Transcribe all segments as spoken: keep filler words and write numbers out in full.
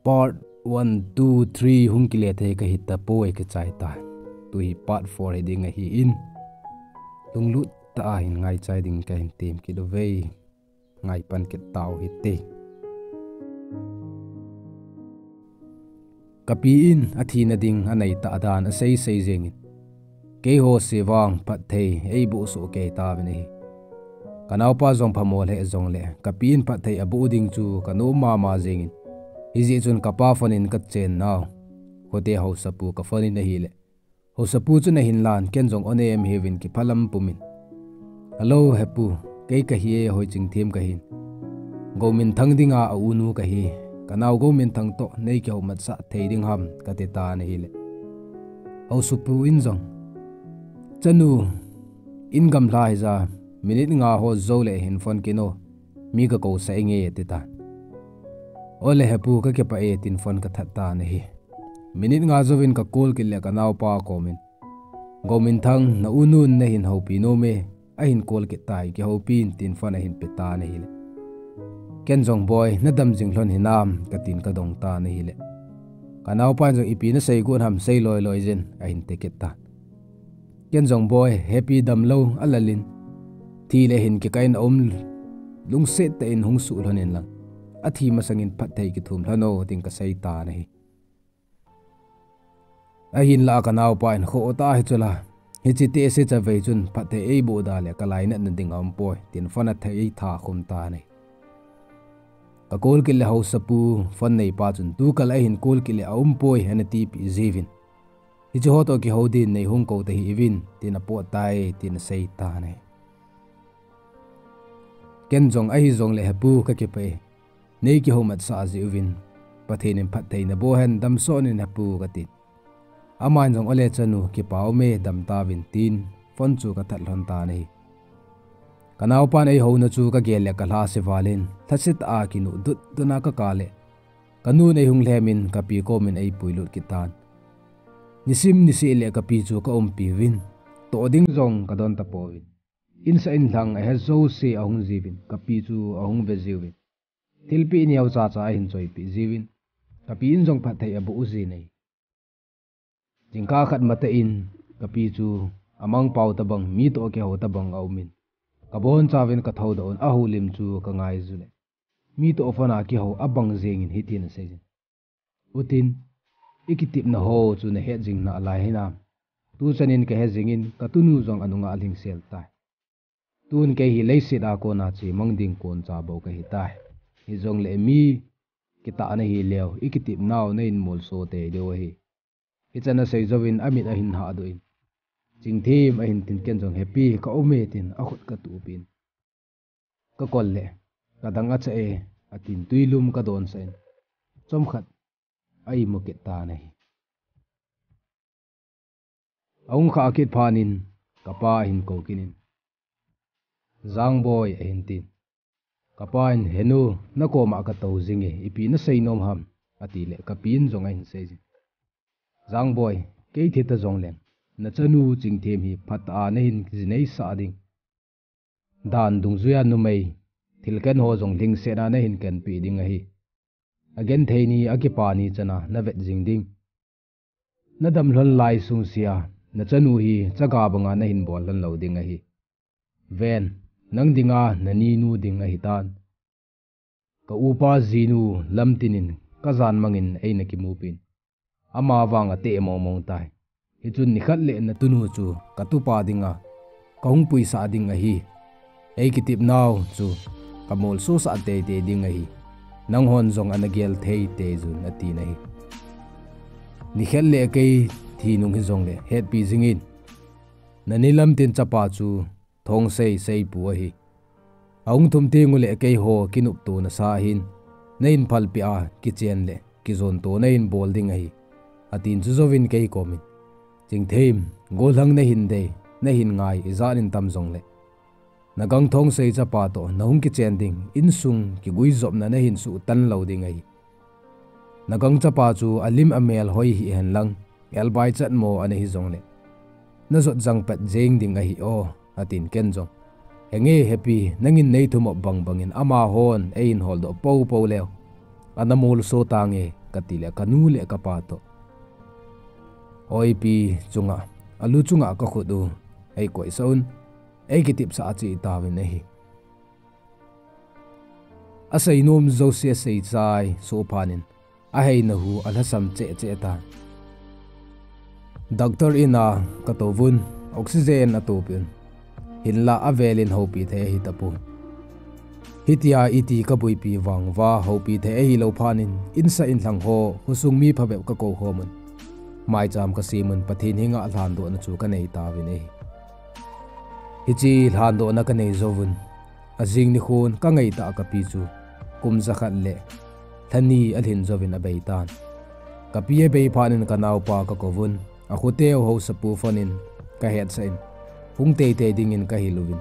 Part one, two, three hung kile thei kahi tapoi, kichai tai. Tu hi part four hi ding ahi in. Lunglut tah a hin ngaichai ding kahin tem kit uve. Ngai pan kit tau hite. Kapi in athina ding anei tah dan asei sei jengin, keiho se vang phatthei eiboh soh kei tauvin ahi. Kanaopa jong phamo lheh jongle, kapi in phatthei aboh ding chu kanom mama jengin, hijeh chun kapa phone in kachen nau, khote haosapu ka phone in ahile, haosapu chun ahin lan, ken jong onem hiuvin kiphalam pumin, "Hello, hepu, kei kahi e, Hoichingthem kahin. Gouminthang dinga a unu kahi. Kanao Gouminthang toh nei kihoumatsah thei ding ham?" kati tan ahile, haosapu in jong, "Chanu, in gamla hija, minute nga ho joule hin phone kit o, mi kakousah inge," ati tan. "Ole hepu, kakipah e," tin phone kathat tan ahi. Minute nga jouvin ka call kit le kanaopa komin, "Gouminthang, na unun nahin houpi nom e, ahin call kit tai, kihoupin," tin phone ahin pe tan ahile, ken jong, "Boi, nadam jing lhon hinam?" katin kadong tan ahile, kanaopan jong, "Ipi nasei got ham, sei loi loi jin," ahin ti kit tan. Ken jong, "Boi, hepi, damlou alalin, thi le hin kikah in aum, lungset tah in hung suh lhon inlang, athi masangin phatthei kithum lhon o," tin kasei tan ahi. Ahinlah kanaopa in, "Khoh tah hichu la, hiche test chavei chun phatthei eiboh da le kalainatna ding aumpoi," tin phone athei tha khum tan ahi. Ka call kit le haosapu phone neipa chun, "Tukal ahin call kit le aumpoi," ana tipeh jiuvin, "Hiche ho toh kihou din nei hung kou tahih uvin, tin apot tai," tin asei tan ahi. Ken jong, "Ahi jongle hepu, kakipah e, nei kihoumatsah jeh uvin, Pathen in phatthei naboh hen, damsot in hepu," katin. Aman jong, "Ole chanu, kipa ume, dam tauvin," tin phone chu kathat lhon tan ahi. Kanaopan eihouna chu kagel le kalhase valin, lhasetah a kinuh dutdut a kakah le, kanun eihung lhemin kapi komin eipuilut kit tan. Nisim niseh le kapi chu kaumpi uvin, toh ding jong kadon tapouvin, insah inlhang ahe jouse ahung jiuvin, kapi chu ahung ve jiuvin, thilpeh neocha cha ahin choipeh jiuvin, kapi in jong phatthei aboh jin ahi. Jingkah khat matah in kapi chu amangpau tobang, mi toh kihou tobang aumin, kabonchauvin kathoudoh un, ahoulim chu kangai ju le, mi toh phone a kihou abang jengin hitin aseijin, "U Tin, ikitepna ho chu nahet jing nalai hinam? Tuchan in kahe jingin, katunu jong anungah lhingsel tai. Tun kei hi leiset a kona chemang ding koncha bou kahitai. Hijongle mi kitah nahileu, ikitepnau nahin molso tei diu ahi." Hichan asei jouvin amit ahin hahdoh in, "Chingthem," ahin tin, ken jong, "Hepi, ka um e," tin akhut katupin, kakol le, "Kadang acha e," atin, twilum kadonsah in, chomkhat a imu kit tan ahi. Ahung khah kit phat in, kapa ahin kou kit in, "Jangboi," ahin tin. Kapa in, "Henu, nakoma katou jinge, ipi nasei nom ham?" atile, kapi in jong ahin seijin, "Jangboi, kei thi ta jongleng, nachanu Chingthem hi phatah a nahin kijineisah ding, dan dungjuia numei, thilken ho jong lhingsetna nahin kenpeh ding ahi. Agenthei ni, akipa ni chana navet jing ding. Nadam lhon lai sungsea, nachanu hi chaga banga nahin bol lhon lou ding ahi. Ven, nang dinga naninu ding ahitan. Ka upa jinu Lamtin in kajan mangin eina kimupin, ama vang ateh mongmong tai. Hichun nikhat le natunu chu katupa dinga kahung puisah ding ahi. Eikitepnau chu kamolsosah teitei ding ahi. Nanghon jong ana gel thei teijun," atin ahi. Nikhat le kei thi nung hijongle hetpi jingin, nani Lamtin chapa chu Thongsei seipu ahi. Ahung thum tengule keiho kinoptona sa ahin, nahin phalpeh a kichen le kijonto nahin bol ding ahi, atin. Chujouvin kei komin, Chingthem, gollhang nahin dei, nahin ngai ijat in tam jongle, nagang Thongsei chapa toh nahung kichen ding, insung kiguijopna nahin suhtan lou ding ahi. Nagang chapa chu alim amel hoi hihen lang, elbai chatmo ana hijongle, najot jangpat jeng ding ahi o, atin. Ken jong, Henge Happy, nangin nei thumop bang bangin amahon eihin holdoh popo leu, ana molso tange, kati le kanu le kapa toh, Oi pi, chunga, alu chunga kakhut u eikoisah un, eikitepsah a che tauvin ahi. Aseinom jouse aseichai soh phatnin, aheina hu alhasam cheh cheh tan. Doctor ina katouvun, oxygen atopeh un. Hinlah avelin houpi thei ahitapon. Hitia iti kabuipi vang uva houpi thei ahilou phatnin, insah inlhang ho, khosung mi phabep kakou khomun. Maicham kasemun, Pathen henga lhandohna chu kanei tauvin ahi. Hiche lhandohna kanei jouvun, ajing nikhon kangaitah kapi chu kum jakhat le lhani alhin jouvin abeitan. Kapi abei phatnin kanaopa kakouvun, akhoteu haosapu phone in kahetsah in, hung teitei dingin kahil uvin.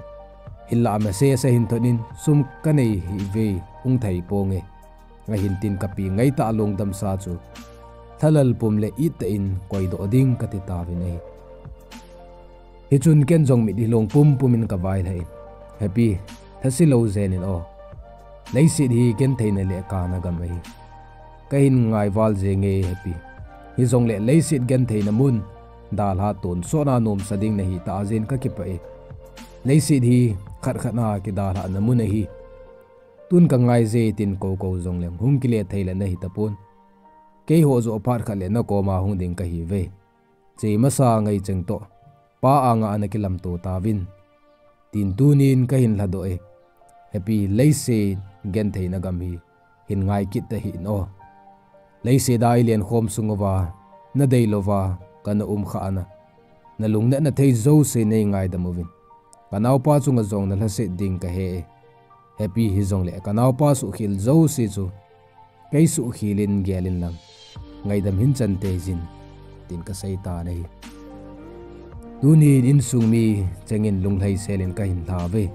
Hinlah message ahin thot in, sum kanei hih uve, hung thei ponge, ahin tin kapi ngaitah lungdamsa chu lhalal pum le ittah in koidoh ding kati tauvin ahi. Hichun ken jong mitlhi long pumpum in kavailhah in, Happy, lhase lou jen in o. Leiset hi gentheina le kana gam ahi. Kahin ngaival jenge Happy. Hijongle leiset gentheina mun dalha tonsotna nomsa ding nahitah jeh in kakipah e. Leiset hi khat khat a kidalhahna mun ahi. Tun kangai je tin koukou jongleng hung kile thei le nahitapon. Keiho joh phat khat le nakoma hung ding kahiuve. Che masa ngaicheng toh, Pa anga ana kilamto tauvin, tin tunin kahin lhadoh e. Happy, leiset gentheina gam hi hin ngai kit tahih in o. Leiset a ilenkhom sung uva nadeilouva kana umkhah ana, nalungnatna thei jouse neingaidam uvin. Kanaopa chunga jong nalhaset ding kahe e. Happy, hijongle kanaopa suhkhel jouse chu kei suhkhel in gel inlang, ngaidam hin chan teijin, tin kaseitan ahi. Tunin insung mi chengin lunglhaisel in kahin lhauve.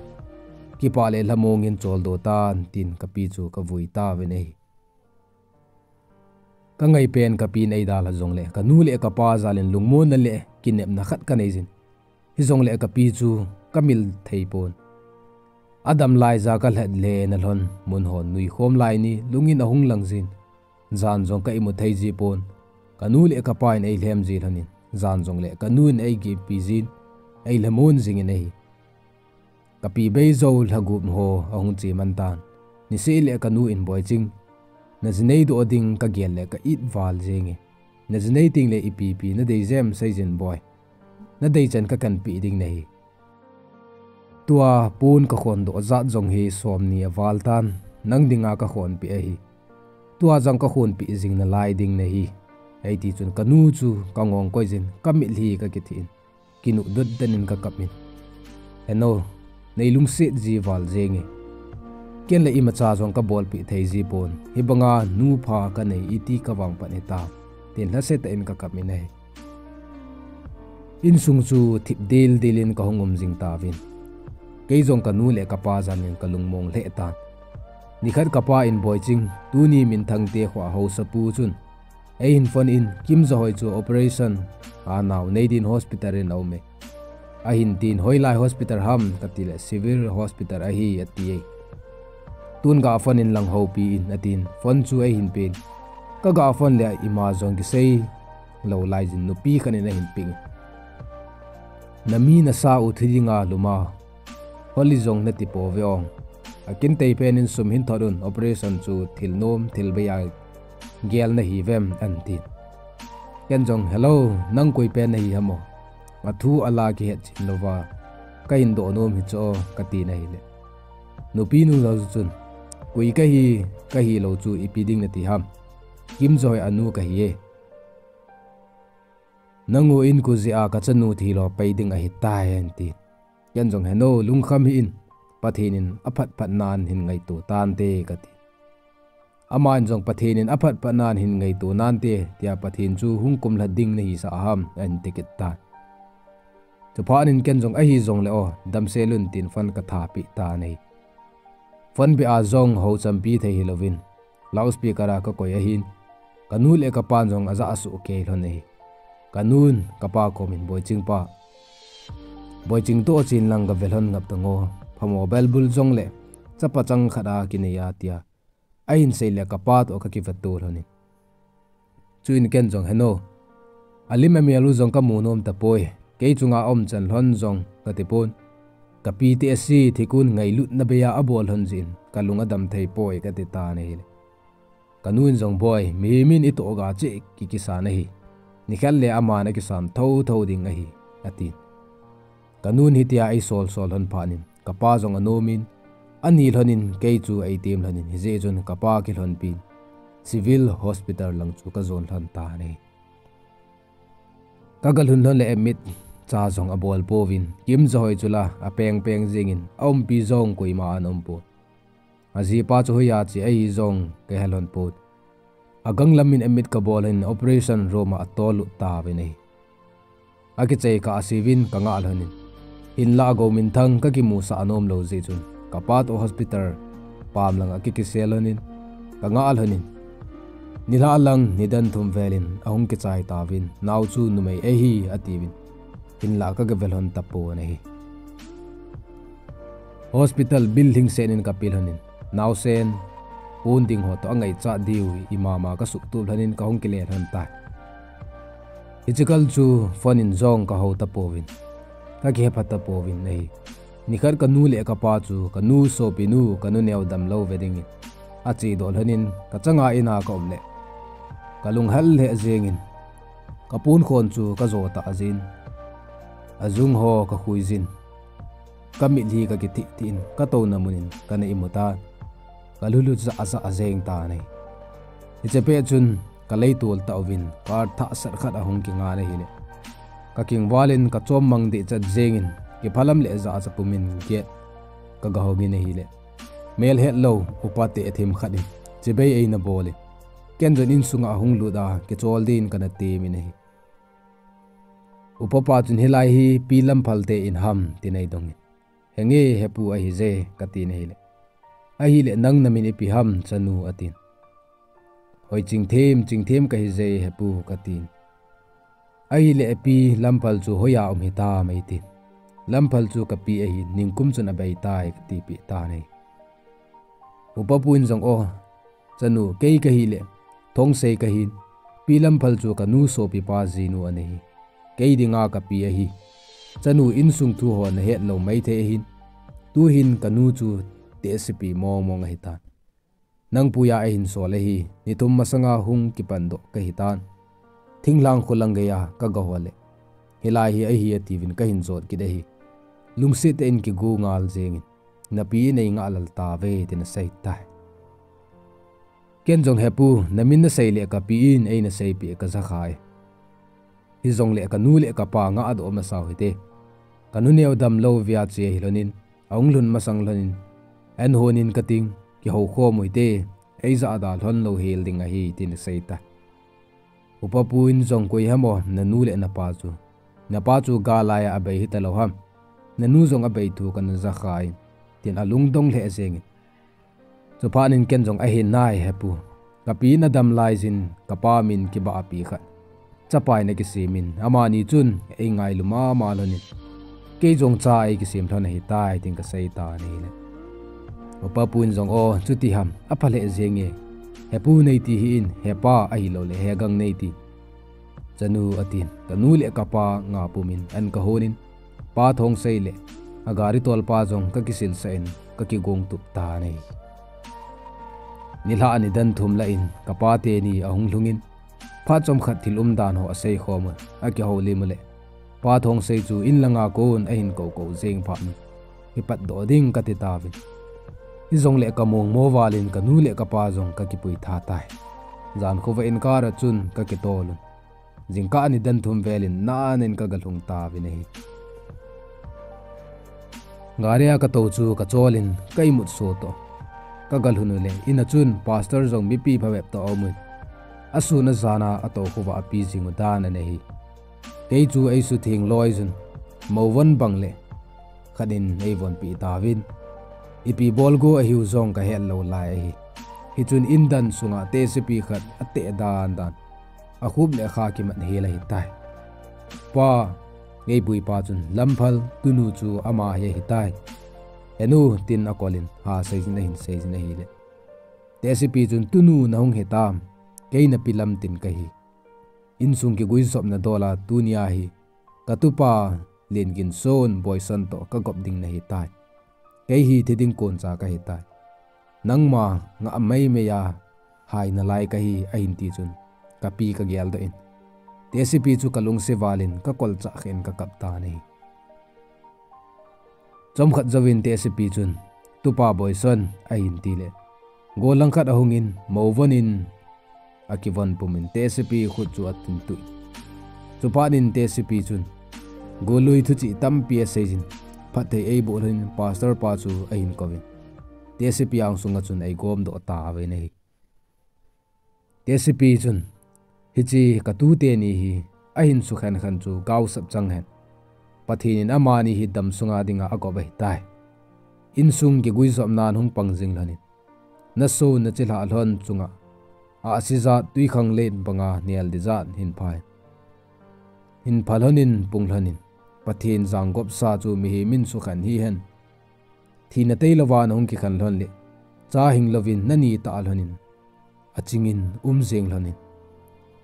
Kipah le lhamong in choldo tan, tin kapi chu kavui tauvin ahi. Kangaipen kapin eidalha jongle kanu le kapa jalin lungmonna le kinepna khat kaneijin. Hijongle kapi chu kamil theipon. Adam laija kalhat le nalhon munhon nuikhom lai ni lungin ahung langjin. Jan jong ka imu thei jipon. Kanu le kapa in eilhem ji lhonin, jan jongle kanu in eikipi jin, eilhamon jingin ahi. Kapi beijou lhagup ho ahung che mantan. Niseh le kanu in, Boiching, najinei doh ding kagel le ka-it val jenge. Najinei tengle ipi ipi nadei jem seijin boi. Nadeichan kakanpeh ding nahi. Tua pon kakhondoh jat jong hi somni avaltan, nang dinga kakhonpeh ahi. Tua jong kakhonpeh jing nalai ding nahi. Eitichun kanu chu kangong koijin, kamitlhi kakithin, kinuhdot den in kakapin, Heno, neilungset ji val jenge. Kenle imacha jong kabolpeh thei jipon. Hibanga nupha kanei iti kavangphat hitam, tin lhasetah in kakapin ahi. Insung chu thip dildil in kahung um jing tauvin. Kei jong kanu le kapa janin kalungmong lheh tan. Nikhat kapa in, Boiching, tuni minthangte khoa haosapu chun eihin phone in, Kimjohoi chu operation a nao nei din hospital in aume, ahin tin. Hoilai hospital ham katile, Civil Hospital ahi, ati e. Tun ga phone inlang houpi in, atin phone chu eihin pen. Kaga phone le ima jong kiseilou laijin nupi khat in ahin peng. Nami nasa u thi dinga luma holi jong nati pouve ong. Akintei pen in sum hin thot un, operation chu thil nom thil bei a gel nahiuvem, ahin tin. Ken jong, Hello, nang koi pen nahi ham o? Athu ala kihetchen louva kahin doh nom hichu o, katin ahile, nupi nungjou chun, Koi kahi, kahilou chu ipi ding nati ham? Kimjohoi anu kahi e. Nang u inko jeh a kachanu thilo pei ding ahitai, ahin tin. Ken jong, Heno, lungkham hih in, Pathen in aphatphatnan hin ngaito tante, kati. Aman jong, Pathen in aphatphatnan hin ngaito nante, tia Pathen chu hung kumlha ding nahisah ham, ahin tikit tan. Chuphatnin ken jong, Ahijongle o, damsel un, tin phone kathapeh tan ahi. Phone beh a jong houchampi thei hilouvin, loudspeaker a kakoi ahin, kanu le kapan jong ajah asuh kei lhon ahi. Kanun kapa komin, Boiching pa, Boiching toh chen lang gave lhon ngap tango. phamo belbul jong le chapa chang khat a kinei a tia ahin sei le kapa toh kakivetto lhonin. Chuin ken jong, "Heno, alim amel u jong kamu nom tapoi, kei chunga aum chan lhon jong katipon. Kapi teh asi thikun ngailutna beiya abol lhon jin kalung adam thei poi," kati tan ahile. Kanun jong, "Boi, mimin itoh ga cheh kikisan ahi. Nikhat le aman akisan thotho ding ahi," atin. Kanun hitia eisol sol lhon phatnin kapa jong anomin, ani lhonin kei chu eitem lhonin hijeh chun kapa kilhonpin Civil Hospital lang chu kajon lhon tan ahi. Kagalhun lhon le admit cha jong abol pouvin, kimjahoi chula apeng peng jingin aumpi jong koima ana um pon. Ajipa chu hoiya che ahi jong kahelhon pon. Aganglamin admit kabol lhonin operation room a atol lut tauvin ahi. Akichai kah asiuvin kangah lhonin, hinlah agou minthang kakimusah nom lou jeh chun kapa toh hospital pam langa kikisel lhonin kangah lhonin, nilhah lang nidan thum velin ahung kichai tauvin, nao chu numei ahi atiuvin, hinlah kagavel lhon tapon ahi. Hospital bill lhingsenin kape lhonin, naosen pon ding ho toh angaichat diu imama kasuhtup lhonin kahung kile lhon tai. Hiche kal chu phone in jong kahou tapouvin, kakihepha tapouvin ahi. Nikhat kanu le kapa chu kanu sopinu, kanu neo damlou ve dingin achedoh lhonin kachanga ina kaum le kalunghel lheh jengin, kaponkhon chu kajo tah jin, ajung ho kakhuijin, kamitlhi kakithih thih in katouna munin kana imu tan, kalhulhut jah jah jeng tan ahi. Hiche pet chun kaleitol tauvin car thahsat khat ahung kingan ahile, kakingvalin kachommang dehchat jengin kiphalam le jahcha pumin gate kagahongin ahile, melhetlou upate themkhat in chibai eina bolin, ken jong insunga ahung lut a kichol din kana temin ahi. Upapa chun, "Hilai hi Pi Lamphal te in ham?" tin eidongin, "Henge, hepu ahije," katin ahile, "Ahile nang namin ipi ham chanu?" atin. "Hoi Chingthem, Chingthem kahije hepu," katin. "Ahile Pi Lamphal chu hoiya um hitam?" eitin. "Lamphal chu kapi ahi, ningkum chun abeitai," katipeh tan ahi. Upapu in jong, "O, chanu, kei kahile Thongsei kahin, Pi Lamphal chu kanu sopipa jinu anahi. Kei dinga kapi ahi. Chanu, insung thu ho nahetlou maithei ahin, tuhin kanu chu tehsepi mongmong ahitan. Nangpuiya ahinsol ahi, ni thum masanga hung kipandoh kahitan. Thinglhang kholang geiya kagahol le, hilai hi ahi atiuvin kahin jot kit ahi. Lungset tah in kigu ngal jengin, napi in eingah lel tauve," tin aseitai. Ken jong, "Hepu, namin nasei le kapi in eina seipeh kajakhai. Hijongle kanu le kapa ngahdoh masau hite. Kanu neo damlou vea che hilhonin, ahung lhun masang lhonin, anhonin kating, kihoukhom uhite, eijahda lhon louhel ding ahi," tin aseitai. Upapu in jong, "Koi ham o, nanu le napa chu? Napa chu gal laiya abei hitalou ham? Nanu jong abei thu kana jakhai," tin alungdong lheh jengin. Chuphatnin ken jong, "Ahinai hepu, kapi in adam laijin kapa min kibahpi khat chapa in akisemin, amani chun eingailu mama lhonin, kei jong cha eikisem lhon ahitai," tin kaseitan ahile, upapu in jong, "O, chuti ham, aphalheh jenge. Hepu neiti hih in, hepa ahiloule hegang neiti, chanu," atin. Kanu le kapa nga pumin an kahonin, Pa Thongsei le agari tolpa jong kakisilsah in kakigong tup tan ahi. Nilhah nidan thum lah in kapa teni ahung lhungin, phat chomkhat thil umdan ho aseikhom un, akihoulim ule, Pa Thongsei chu inlanga kon ahin koukou jeng phatnin, kipatdoh ding kati tauvin. Hijongle kamongmo valin kanu le kapa jong kakipui tha tai. Jan khovah in car a chun kakitol un, jingkah nidan thum velin nanin kagalhung tauvin ahi. Gari a katou chu kacholin kaimutso toh kagalhun ule, ina chun pastor jong mipi phabep toh aumun, asun ajana atou khovah api jingu dan anahi. Kei chu eisutheng loijun, mouvon bangle khat in eivonpeh tauvin, ipi bolgo ahiu jong kahetlou lai ahi. Hichun indan sunga tehsepi khat ateh dandan, akhup le akha kimat hel ahitai. Pa, eipuipa chun Lamphal tunu chu ama hi ahitai. Henu, tin akol in, ha seijin ahin seijin ahile. Tehsepi chun, tunu nahung hitam, kei napi lam tin kahi. Insung kiguijopna dola tunia hi, katupa Lenginson Boyson toh kagop ding nahitai. Kei hi thi ding koncha kahitai. Nangma ngah maimai a hai nalai kahi ahin ti chun, kapi kageldoh in. Tehsepi chu kalungset val in kakolchah khen kakap tan ahi. Chomkhat jouvin Tehsepi chun, tupa Boyson ahin tile. Gollhang khat ahungin, mou von in akivon pumin Tehsepi khut chu athun tuh. Chuphat in Tehsepi chun, gollui thuchih tampi aseijin, phatthei eiboh lhonin pastor pa chu ahin kouvin. Tehsepi angsunga chun eigomdoh tauve ahi. Tehsepi chun, hiche katute ni hi ahin sukhen khen chu gaosap chang hen. Pathen in amani hi damsunga dinga agop ahitai. Insung kiguijopnan hung pang jing lhonin. Naso nachilhah lhon chunga ahsi jat twikhanglen banga nel ding jat hin pha in. Hin pha lhonin pung lhonin. Pathen janggopsa chu mihem in sukhen hihen. Thina tailouva nahung kikhen lhon le, cha hing louvin nani tah lhonin, achingin um jeng lhonin.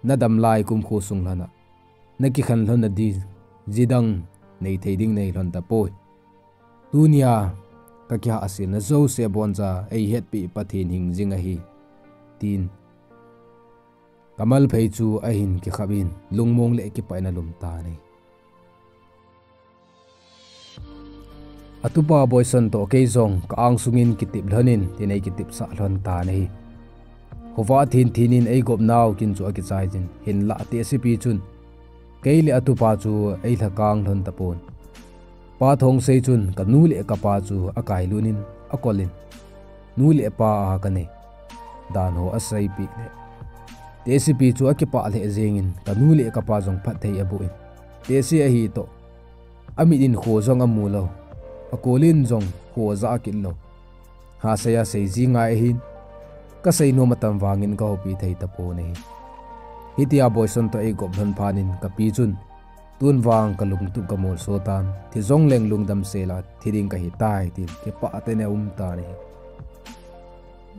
Nadam lai kumkho sung lhona nakikhen lhon nadi, jidang neithei ding neilhon tapoi. Tunia kakihahselna jouse aboncha eihetpi Pathen hing jing ahi, tin kamalphei chu ahin kikhap in, lungmong le kipah in alum tan ahi. Atupa Boyson toh kei jong ka-angsungin kitep lhonin, tin eikitepsah lhon tan ahi. Khovah thin thinin eigop nau kin chu akichaijin, hinlah Tehsepi chun kei le atupa chu eilhakang lhon tapon. Pa Thongsei chun kanu le kapa chu akailut in akolin, nu le pa a kanei dan ho aseipeh le, Tehsepi chu akipah lheh jengin, kanu le kapa jong phatthei aboh in, Tehse ahi toh, amit in kho jong amulou, akolin jong kho ajah kit lou. Hasei a seiji ngai ahin, kaseinom atam vangin kahoupi thei tapon ahi. Hitia Boyson toh eigop lhon phatnin kapi chun, tun vang kalungtup kamolso tan, thi jongleng lungdam sela thi ding kahitai, tin kipah tah in aum tan ahi.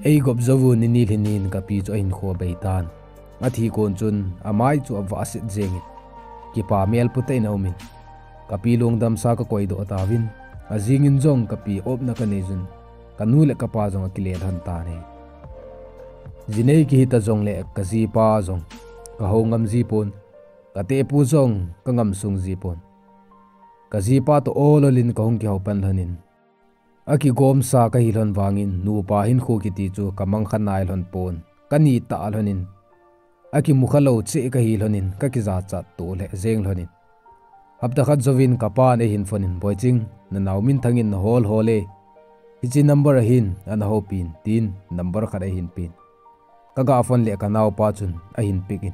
Eigop jouvun nini lhinin kapi chu ahinkho abei tan. Athi kon chun amai chu avahset jengin, kipa melpu tah in aumin, kapi lungdamsa kakoidoh tauvin, ajingin jong kapi opna kaneijun, kanu le kapa jong akile lhon tan ahi. Jinei kihita jongle kajipa jong kahou ngam jipon, katepu jong kangam sung jipon. Kajipa toh ol ol in kahung kihou pan lhonin, akigomsa kahi lhon vangin nupa hinkho kiti chu kamangkha nai lhon pon, kani tah lhonin, akimukha lou cheh kahi lhonin, kakijachat toh lheh jeng lhonin. Hapta khat jouvin kapan eihin phone in, Boiching, nanao Minthang in nahol hol e, hiche number ahin, ana houpin, tin number khat eihin pen. Kaga phone le kanaopa chun ahin pick in,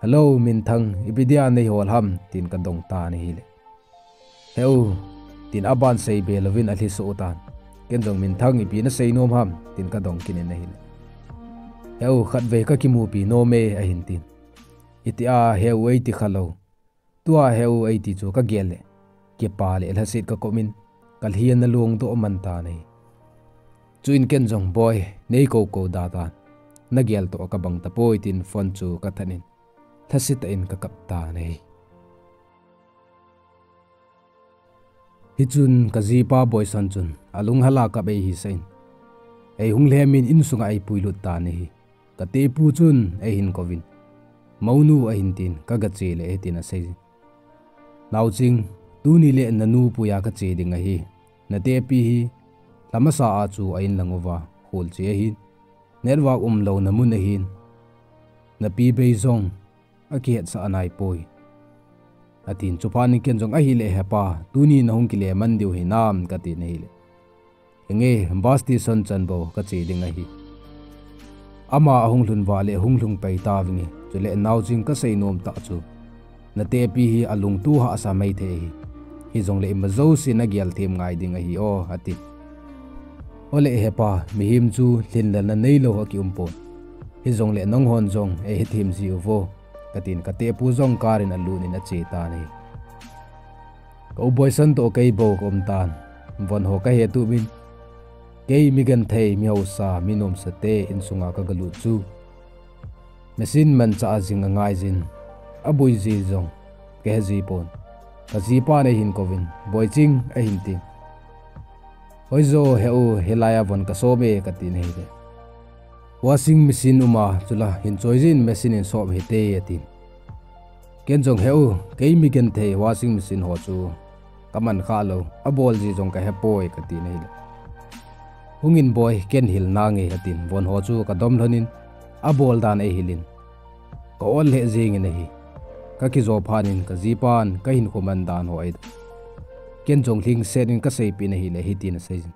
Hello Minthang, ipi dia neihol ham, tin kadong tan ahile, Heu, tin aban seibe louvin alhisoh tan. Ken jong, Minthang, ipi naseinom ham, tin kadong kit in ahile, Heu, khatvei kakimupi nom e, ahin tin. Itia heu eiti khalou, tua heu eiti chu kagel le, kipa le lhaset kakop in, kalhin ana lungdoh man tan ahi. Chuin ken jong, Boi, neikou kou da tan, nagel toh kabang tapoi, tin phone chu kathat in, lhasetah in kakap tan ahi. Hichun kajipa Boisan chun alunghel a kap eihisah in, eihung lhemin insunga eipuilut tan ahi. Katepu chun eihin kouvin, Mounu, ahin tin, kagache le hitin aseijin, Naoching, tuni le nanu puiya kache ding ahi. Natepi hi lhamasa a chu a-in lang uva kholche ahin, network umlouna mun ahin, napi bei jong akihetsah naipoi, atin. Chuphat in ken jong, Ahile hepa, tuni nahung kile man diu hinam, katin ahile, Henge, bus station chan bou kache ding ahi. Ama ahung lhun uva le hung lhung pai tauvinge. Chule Naoching, kaseinom tah chu, natepi hi alungtup hahsa maithei ahi. Hijongle imajouse nagel them ngai ding ahi o, atin. Ole hepa, mihem chu lhinlelna neilou akiumpon. Hijongle nanghon jong eihethem ji uvo, katin. Katepu jong car in alut in ache tan ahi. Ka-u Boisan toh kei bou kaum tan. von ho kahe tup in, kei mi genthei, mi hausa, mi nomsa te insunga kagalut chu, machine manchah a jing angai jin, aboi ji jong kahe ji pon. Kajipan eihin kouvin, Boiching, ahin tin. Hoijo he u, hilai a von kasom e, katin ahile, washing machine uma chula hin choi jin, machine in som hite, atin. Ken jong, he u, kei mi genthei, washing machine ho chu kaman kha lou, abol ji jong kahepoi, katin ahile, hungin boi, ken hil nange, atin. Von ho chu kadom lhonin, abol dan eihilin, ka-ol lheh jengin ahi. Kakijo phatnin kajipan kahinkho man dan ho ahi. Ken jong lhingsetin kaseipeh in ahile hitin aseijin,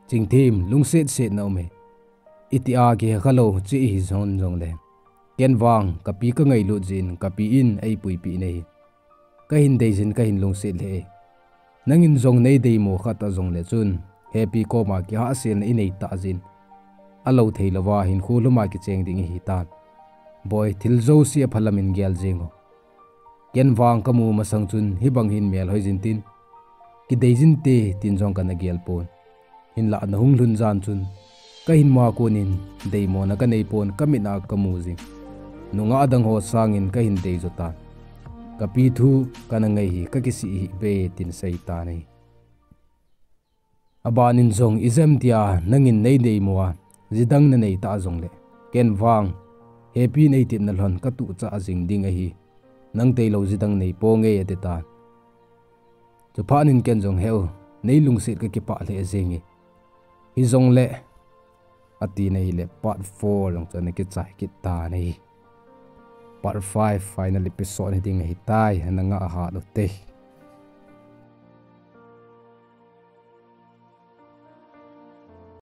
Chingthem, lungset set na um e. Itia kihe khalou chu ihi jong jongle, ken vang kapi kangailut jin, kapi in eipuipeh in ahi. Kahin deijin kahin lungset lheh e. Nangin jong neideimo kha ta jongle chun, hepi koma kihahselna inei tah jin, alou theilouva hinkho lhuma kicheng ding ihitan. Boi, thil jouse aphalam in gel jeng o. Ken vang kamu masang chun hibang hin melhoi jin tin, kidei jinte tin jong kana gel pon. Hinlah nahung lhun jan chun, kahin ma konin deimona kanei pon, kamit a kamu jing nungah dang ho sangin kahin deijo tan. Kapi thu kana ngai hi, kakisih hih ve, tin aseitan ahi. Abanin jong, ijemtia nangin neideimo a, jidang nanei tah jongle, ken vang hepi neitepna lhon katuhchah jing ding ahi. Nang tailou jidang neiponge, atitan. Chuphatnin ken jong, he u, neilungset kakipah lheh jenge. Hijongle, atin ahile part four jong chu ana kichai kit tan ahi. Part five, final episode hiding ahitai, ana ngah hat ute.